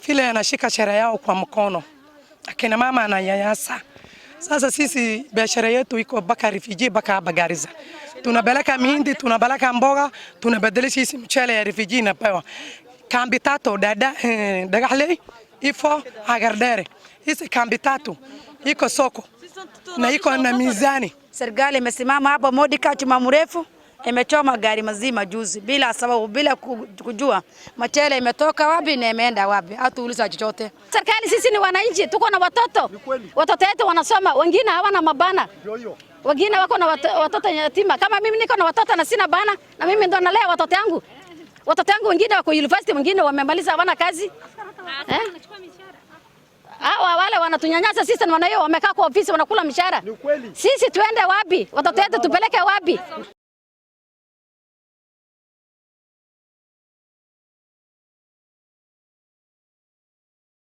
Vile anashika sheria yao kwa mkono, akina mama ananyanyasa. Sasa sisi biashara yetu iko mpaka refugee, mpaka hapa Garissa. Tunapeleka mihindi, tunapeleka mboga, tunabadilisha hizi mchele ya refugee inapewa. Kambi tatu dada, Dhagaxley, Ifo, Hagardere. Hizi kambi tatu iko soko na iko na mizani. Serikali imesimama hapo Modika chuma mrefu imechoma gari mazima juzi bila sababu, bila kujua mchele imetoka wapi na imeenda wapi, hatuuliza chochote. Serikali, sisi ni wananchi, tuko na watoto, watoto wetu wanasoma, wengine hawana mabana, wengine wako na watoto yatima. Kama mimi niko na watoto na sina bana, na mimi ndo nalea watoto yangu. Watoto yangu wengine wako university, wengine wamemaliza, hawana kazi, eh? Hawa wale wanatunyanyasa sisi, ni wanahiyo wamekaa kwa ofisi wanakula mishahara. Sisi tuende wapi? Watoto wetu tupeleke wapi?